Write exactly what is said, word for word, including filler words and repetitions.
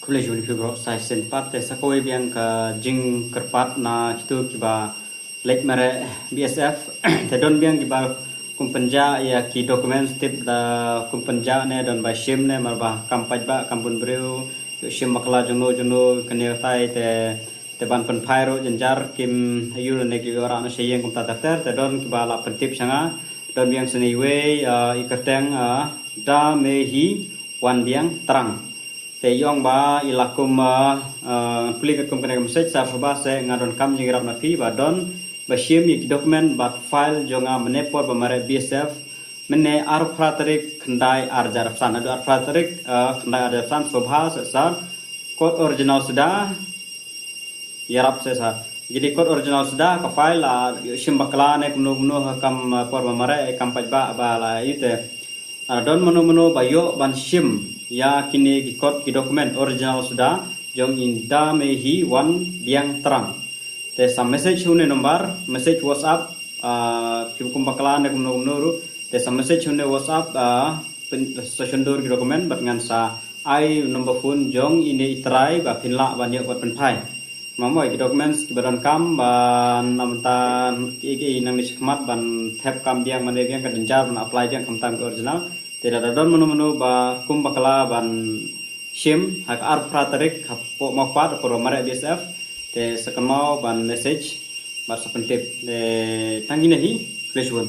Khublei shibun ïa phi baroh sa shisien pat. Te sa kawei biang ka jingkyrpad na kito kiba leit mareh B S F. Te don biang kiba kum pynjah ïa ki documents tip da kum pynjah ne don ba shim ne namar ba kam paidbah kam bun briew ïoh shim bakla jongno jongno kane tai te te ban pynphai ruh jynjar kim ïoh ne ki ïoh rah na sha ïing kumta ter ter. Te don kiba la pyntip sha nga, don biang sene iwei, ah, i kyrteng, ah, Da Me Hi Wan Biang Trang. Te i ong ba i la kum, ah, ah, plie kat kum kane ka message sa pha ba se nga don kam jingïarap na phi ba don ba shim ïa ki document bad file jong nga mynne por ba mareh B S F mynne arphew phra tarik khyndai ar hajar arphew san, haduh arphew phra tarik, ah, khyndai ar hajar arphew san, sngewbha se sa kot original suda ïarap se sa. Jylliew kot original suda ka file la ïoh shim bakla ne kumno kumno ha kam, ah, por ba mareh, eh, kam paidbah ba la ïoh te. Ah, don mano mano ba ïoh ban shim ïa kine ki kot ki document original suda jong i Da Me Hi Wan Biang Trang. Te sa message ha une number, message WhatsApp, ah, phi kum bakla ne kumno kumno ruh. Te sa message ha une WhatsApp, ah, pyn, sa shon dur ki document bad ngan sa ai number phone jong ine i trai ba phin lah ban ïoh bad pynphai. Mo mo ki documents kiba donkam ban namta ki ki nang ni shikmat ban thep kam biang mane biang ka jynjar ban apply biang khamtam ki original. Te lada don mano mano ba kum bakla ban shim ha ka arphew phra tarik hapoh Mawkpat por ba mareh B S F. Te sa kynmaw ban message bad sa pyntip. Te tang kine hi, khublei shibun.